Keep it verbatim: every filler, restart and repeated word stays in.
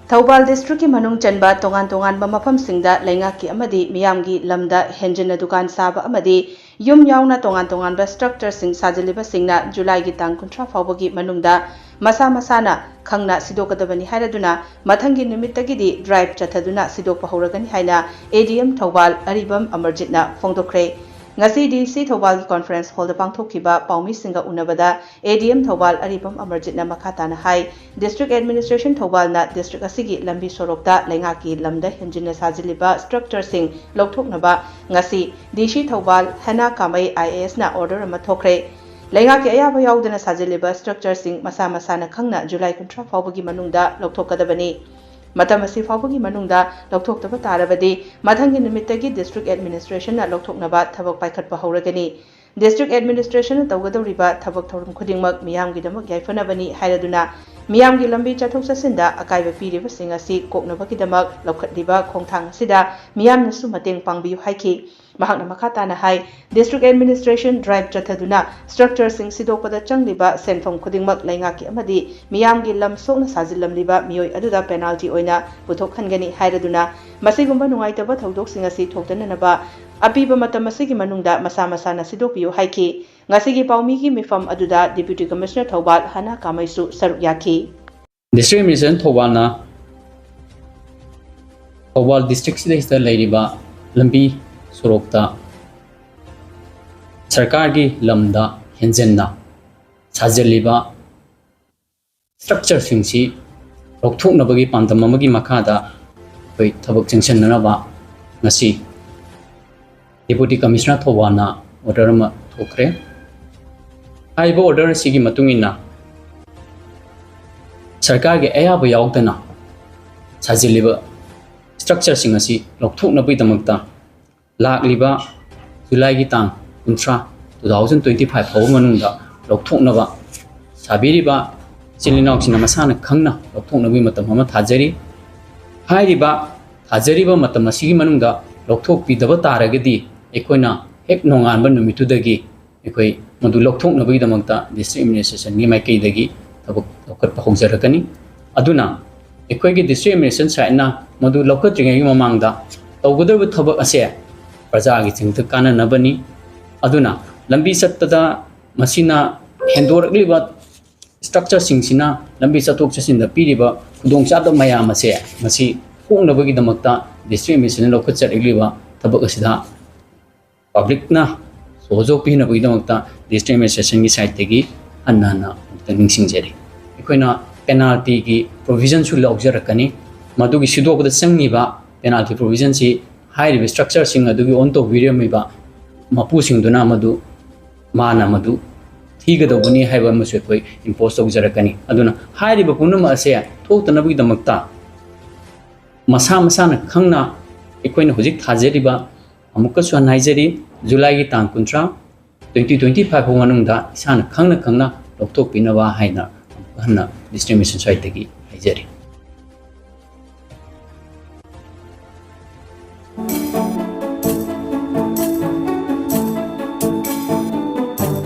ꯊꯧꯕꯥꯜ ꯗꯤꯁꯇ꯭ꯔꯤꯛꯀꯤ ꯃꯅꯨꯡ ꯆꯟꯕ ꯇꯣꯉꯥꯟ ꯇꯣꯉꯥꯟꯕ ꯃꯐꯝꯁꯤꯡꯗ ꯂꯩꯉꯥꯛꯀꯤ ꯑꯃꯗꯤ ꯃꯤꯌꯥꯝꯒꯤ ꯂꯝꯗ ꯍꯦꯟꯖꯤꯟꯅ ꯗꯨꯀꯥꯟ ꯁꯥꯕ ꯑꯃꯗꯤ ꯌꯨꯝ ꯌꯥꯎꯅ ꯇꯣꯉꯥꯟ ꯇꯣꯉꯥꯟꯕ ꯁ꯭ꯇ꯭ꯔꯛꯆꯔꯁꯤꯡ ꯁꯥꯖꯤꯜꯂꯤꯕꯁꯤꯡꯅ ꯖꯨꯂꯥꯏꯒꯤ ꯇꯥꯡ ꯀꯨꯟꯊ꯭ꯔꯥ ꯐꯥꯎꯕꯒꯤ ꯃꯅꯨꯡꯗ ꯃꯁꯥ ꯃꯁꯥꯅ ꯈꯪꯅ ꯁꯤꯗꯣꯛꯀꯗꯕꯅꯤ ꯍꯥꯏꯔꯗꯨꯅ ꯃꯊꯪꯒꯤ ꯅꯨꯃꯤꯠꯇꯒꯤꯗꯤ ꯗ꯭ꯔꯥꯏꯚ ꯆꯠꯊꯗꯨꯅ ꯁꯤꯗꯣꯛꯄ ꯍꯧꯔꯒꯅꯤ ꯍꯥꯏꯅ ꯑꯦ ꯗꯤ ꯑꯦꯝ ꯊꯧꯕꯥꯜ ꯑꯔꯤꯕꯝ ꯑꯃꯔꯖꯤꯠꯅ ꯐꯣꯡꯗꯣꯛꯈ꯭ꯔꯦ꯫ ꯉꯁꯤ ꯗꯤ ꯁꯤ ꯊꯧꯕꯥꯜꯒꯤ ꯀꯣꯟꯐꯔꯦꯟꯁ ꯍꯣꯜꯗ ꯄꯥꯡꯊꯣꯛꯈꯤꯕ ꯄꯥꯎꯃꯤꯁꯤꯡꯒ ꯎꯅꯕꯗ ꯑꯦ ꯗꯤ ꯑꯦꯝ ꯊꯧꯕꯥꯜ ꯑꯔꯤꯕꯝ ꯑꯃꯔꯖꯤꯠꯅ ꯃꯈꯥ ꯇꯥꯅ ꯍꯥꯏ, ꯗꯤꯁꯇ꯭ꯔꯤꯛ ꯑꯦꯗꯃꯤꯅꯤꯁꯇ꯭ꯔꯦꯁꯟ ꯊꯧꯕꯥꯜꯅ ꯗꯤꯁꯇ꯭ꯔꯤꯛ ꯑꯁꯤꯒꯤ ꯂꯝꯕꯤ ꯁꯣꯔꯣꯛꯇ ꯂꯩꯉꯥꯛꯀꯤ ꯂꯝꯗ ꯍꯦꯟꯖꯤꯟꯅ ꯁꯥꯖꯤꯜꯂꯤꯕ ꯁ꯭ꯇ꯭ꯔꯛꯆꯔꯁꯤꯡ ꯂꯧꯊꯣꯛꯅꯕ ꯉꯁꯤ ꯗꯤ ꯁꯤ ꯊꯧꯕꯥꯜ ꯍꯦꯅꯥ ꯀꯥꯃꯩ ꯑꯥꯏ ꯑꯦ ꯑꯦꯁꯅ ꯑꯣꯔꯗꯔ ꯑꯃ ꯊꯣꯛꯈ꯭ꯔꯦ꯫ ꯂꯩꯉꯥꯛꯀꯤ ꯑꯌꯥꯕ ꯌꯥꯎꯗꯅ ꯁꯥꯖꯤꯜꯂꯤꯕ ꯁ꯭ꯇ꯭ꯔꯛꯆꯔꯁꯤꯡ ꯃꯁꯥ ꯃꯁꯥꯅ ꯈꯪꯅ ꯖꯨꯂꯥꯏ ꯀꯨꯟꯊ꯭ꯔꯥ ꯐꯥꯎꯕꯒꯤ ꯃꯅꯨꯡꯗ ꯂꯧꯊꯣꯛꯀꯗꯕꯅꯤ꯫ ꯃꯇꯝ ꯑꯁꯤ ꯐꯥꯎꯕꯒꯤ ꯃꯅꯨꯡꯗ ꯂꯧꯊꯣꯛꯇꯕ ꯇꯥꯔꯕꯗꯤ ꯃꯊꯪꯒꯤ ꯅꯨꯃꯤꯠꯇꯒꯤ ꯗꯤꯁꯇ꯭ꯔꯤꯛ ꯑꯦꯗꯃꯤꯅꯤꯁꯇ꯭ꯔꯦꯁꯟꯅ ꯂꯧꯊꯣꯛꯅꯕ ꯊꯕꯛ ꯄꯥꯏꯈꯠꯄ ꯍꯧꯔꯒꯅꯤ꯫ ꯗꯤꯁꯇ꯭ꯔꯤꯛ ꯑꯦꯗꯃꯤꯅꯤꯁꯇ꯭ꯔꯦꯁꯟꯅ ꯇꯧꯒꯗꯧꯔꯤꯕ ꯊꯕꯛ ꯊꯧꯔꯝ ꯈꯨꯗꯤꯡꯃꯛ ꯃꯤꯌꯥꯝꯒꯤꯗꯃꯛ ꯌꯥꯏꯐꯅꯕꯅꯤ ꯍꯥꯏꯔꯗꯨꯅ ꯃꯤꯌꯥꯝꯒꯤ ꯂꯝꯕꯤ ꯆꯠꯊꯣꯛ ꯆꯠꯁꯤꯟꯗ ꯑꯀꯥꯏꯕ ꯄꯤꯔꯤꯕꯁꯤꯡ ꯑꯁꯤ ꯀꯣꯛꯅꯕꯒꯤꯗꯃꯛ ꯂꯧꯈꯠꯂꯤꯕ ꯈꯣꯡꯊꯥꯡ ꯑꯁꯤꯗ ꯃꯤꯌꯥꯝꯅꯁꯨ ꯃꯇꯦꯡ ꯄꯥꯡꯕꯤꯌꯨ ꯍꯥꯏꯈꯤ꯫ ꯃꯍꯥꯛꯅ ꯃꯈꯥ ꯇꯥꯅ ꯍꯥꯏ, ꯗꯤꯁꯇ꯭ꯔꯤꯛ ꯑꯦꯗꯃꯤꯅꯤꯁꯇ꯭ꯔꯦꯁꯟ ꯗ꯭ꯔꯥꯏꯚ ꯆꯠꯊꯗꯨꯅ ꯁ꯭ꯇ꯭ꯔꯛꯆꯔꯁꯤꯡ ꯁꯤꯗꯣꯛꯄꯗ ꯆꯪꯂꯤꯕ ꯁꯦꯟꯐꯝ ꯈꯨꯗꯤꯡꯃꯛ ꯂꯩꯉꯥꯛꯀꯤ ꯑꯃꯗꯤ ꯃꯤꯌꯥꯝꯒꯤ ꯂꯝ ꯁꯣꯛꯅ ꯁꯥꯖꯤꯜꯂꯝꯂꯤꯕ ꯃꯤꯑꯣꯏ ꯑꯗꯨꯗ ꯄꯦꯅꯥꯜꯇꯤ ꯑꯣꯏꯅ ꯄꯨꯊꯣꯛꯍꯟꯒꯅꯤ ꯍꯥꯏꯔꯗꯨꯅ ꯃꯁꯤꯒꯨꯝꯕ ꯅꯨꯡꯉꯥꯏꯇꯕ ꯊꯧꯗꯣꯛꯁꯤꯡ ꯑꯁꯤ ꯊꯣꯛꯇꯅꯅꯕ ꯑꯄꯤꯕ ꯃꯇꯝ ꯑꯁꯤꯒꯤ ꯃꯅꯨꯡꯗ ꯃꯁꯥ ꯃꯁꯥꯅ ꯁꯤꯗꯣꯛꯄꯤꯌꯨ ꯍꯥꯏꯈꯤ꯫ ꯉꯁꯤꯒꯤ ꯄꯥꯎꯃꯤꯒꯤ ꯃꯤꯐꯝ ꯑꯗꯨꯗ ꯗꯤꯄ꯭ꯌꯨꯇꯤ ꯀꯃꯤꯁꯅꯔ ꯊꯧꯕꯥꯜ ꯍꯅꯥ ꯀꯥꯃꯩꯁꯨ ꯁꯔꯨꯛ ꯌꯥꯈꯤ꯫ ꯗꯤꯁꯇ꯭ꯔꯤꯛ ꯑꯦꯗꯃꯤꯅꯤꯁꯇ꯭ꯔꯦꯁꯟ ꯊꯧꯕꯥꯜꯅ ꯊꯧꯕꯥꯜ ꯗꯤꯁꯇ꯭ꯔꯤꯛꯁꯤꯗꯩꯁꯤꯗ ꯂꯩꯔꯤꯕ ꯂꯝꯕꯤ ꯁꯣꯔꯣꯛꯇ ꯁꯔꯀꯥꯔꯒꯤ ꯂꯝꯗ ꯍꯦꯟꯖꯤꯟꯅ ꯁꯥꯖꯤꯜꯂꯤꯕ ꯁ꯭ꯇ꯭ꯔꯛꯆꯔꯁꯤꯡꯁꯤ ꯂꯧꯊꯣꯛꯅꯕꯒꯤ ꯄꯥꯟꯗꯝ ꯑꯃꯒꯤ ꯃꯈꯥꯗ ꯑꯩꯈꯣꯏ ꯊꯕꯛ ꯆꯪꯁꯤꯟꯅꯅꯕ ꯉꯁꯤ ꯗꯤꯄ꯭ꯌꯨꯇꯤ ꯀꯃꯤꯁꯅꯔ ꯊꯧꯕꯥꯜꯅ ꯑꯣꯔꯗꯔ ꯑꯃ ꯊꯣꯛꯈ꯭ꯔꯦ꯫ ꯍꯥꯏꯔꯤꯕ ꯑꯣꯔꯗꯔ ꯑꯁꯤꯒꯤ ꯃꯇꯨꯡ ꯏꯟꯅ ꯁꯔꯀꯥꯔꯒꯤ ꯑꯌꯥꯕ ꯌꯥꯎꯗꯅ ꯁꯥꯖꯤꯜꯂꯤꯕ ꯁ꯭ꯇ꯭ꯔꯛꯆꯔꯁꯤꯡ ꯑꯁꯤ ꯂꯧꯊꯣꯛꯅꯕꯒꯤꯗꯃꯛꯇ ꯂꯥꯛꯂꯤꯕ ꯖꯨꯂꯥꯏꯒꯤ ꯇꯥꯡ ꯀꯨꯟꯊ꯭ꯔꯥ, two thousand twenty five ꯐꯥꯎꯕ ꯃꯅꯨꯡꯗ ꯂꯧꯊꯣꯛꯅꯕ ꯁꯥꯕꯤꯔꯤꯕ ꯏꯆꯤꯜ ꯏꯅꯥꯎꯁꯤꯡꯅ ꯃꯁꯥꯅ ꯈꯪꯅ ꯂꯧꯊꯣꯛꯅꯕꯒꯤ ꯃꯇꯝ ꯑꯃ ꯊꯥꯖꯔꯤ꯫ ꯍꯥꯏꯔꯤꯕ ꯊꯥꯖꯔꯤꯕ ꯃꯇꯝ ꯑꯁꯤꯒꯤ ꯃꯅꯨꯡꯗ ꯂꯧꯊꯣꯛꯄꯤꯗꯕ ꯇꯥꯔꯒꯗꯤ ꯑꯩꯈꯣꯏꯅ ꯍꯦꯛ ꯅꯣꯡꯉꯥꯟꯕ ꯅꯨꯃꯤꯠꯇꯨꯗꯒꯤ ꯑꯩꯈꯣꯏ ꯃꯗꯨ ꯂꯧꯊꯣꯛꯅꯕꯒꯤꯗꯃꯛꯇ ꯗꯤꯁꯇ꯭ꯔꯤꯛ ꯑꯦꯗꯃꯤꯅꯤꯁꯇ꯭ꯔꯦꯁꯟꯒꯤ ꯃꯥꯏꯀꯩꯗꯒꯤ ꯊꯕꯛ ꯂꯧꯈꯠꯄ ꯍꯧꯖꯔꯛꯀꯅꯤ꯫ ꯑꯗꯨꯅ ꯑꯩꯈꯣꯏꯒꯤ district administration sideꯅ ꯃꯗꯨ ꯂꯧꯈꯠꯇ꯭ꯔꯤꯉꯩꯒꯤ ꯃꯃꯥꯡꯗ ꯇꯧꯒꯗꯧꯔꯤꯕ ꯊꯕꯛ ꯑꯁꯦ ꯄ꯭ꯔꯖꯥꯒꯤ ꯆꯤꯡꯗ ꯀꯥꯟꯅꯅꯕꯅꯤ꯫ ꯑꯗꯨꯅ ꯂꯝꯕꯤ ꯆꯠꯄꯗ ꯃꯁꯤꯅ ꯍꯦꯟꯗꯣꯔꯛꯂꯤꯕ structureꯁꯤꯡꯁꯤꯅ ꯂꯝꯕꯤ ꯆꯠꯊꯣꯛ ꯆꯠꯁꯤꯟꯗ ꯄꯤꯔꯤꯕ ꯈꯨꯗꯣꯡꯆꯥꯗꯕ ꯃꯌꯥꯝ ꯑꯁꯦ ꯃꯁꯤ ꯀꯣꯛꯅꯕꯒꯤꯗꯃꯛꯇ district administrationꯅ ꯂꯧꯈꯠꯆꯔꯛꯂꯤꯕ ꯊꯕꯛ ꯑꯁꯤꯗ publicꯅ ꯁꯍꯣꯖꯣꯛ ꯄꯤꯅꯕꯒꯤꯗꯃꯛꯇ district administrationꯒꯤ sideꯇꯒꯤ ꯍꯟꯅ ꯍꯟꯅ ꯑꯃꯨꯛꯇ ꯅꯤꯡꯁꯤꯡꯖꯔꯤ꯫ ꯑꯩꯈꯣꯏꯅ penaltyꯒꯤ provisionꯁꯨ ꯂꯧꯖꯔꯛꯀꯅꯤ꯫ ꯃꯗꯨꯒꯤ ꯁꯤꯗꯣꯛꯄꯗ ꯆꯪꯉꯤꯕ penalty provisionꯁꯤ ꯍꯥꯏꯔꯤꯕ structureꯁꯤꯡ ꯑꯗꯨꯒꯤ own ꯇꯧꯕꯤꯔꯝꯃꯤꯕ ꯃꯄꯨꯁꯤꯡꯗꯨꯅ ꯃꯗꯨ ꯃꯥꯅ ꯃꯗꯨ ꯊꯤꯒꯗꯧꯕꯅꯤ ꯍꯥꯏꯕ ꯑꯃꯁꯨ ꯑꯩꯈꯣꯏ impose ꯇꯧꯖꯔꯛꯀꯅꯤ꯫ ꯑꯗꯨꯅ ꯍꯥꯏꯔꯤꯕ ꯄꯨꯝꯅꯃꯛ ꯑꯁꯦ ꯊꯣꯛꯇꯅꯕꯒꯤꯗꯃꯛꯇ ꯃꯁꯥ ꯃꯁꯥꯅ ꯈꯪꯅ ꯑꯩꯈꯣꯏꯅ ꯍꯧꯖꯤꯛ ꯊꯥꯖꯔꯤꯕ ꯑꯃꯨꯛꯀꯁꯨ ꯍꯟꯅ ꯍꯥꯏꯖꯔꯤ, Julyꯒꯤ ꯇꯥꯡ ꯀꯨꯟꯊ꯭ꯔꯥ, twenty twenty five ꯐꯥꯎ ꯃꯅꯨꯡꯗ ꯏꯁꯥꯅ ꯈꯪꯅ ꯈꯪꯅ ꯂꯧꯊꯣꯛꯄꯤꯅꯕ ꯍꯥꯏꯅ ꯑꯃꯨꯛ ꯍꯟꯅ district administration sideꯇꯒꯤ ꯍꯥꯏꯖꯔꯤ꯫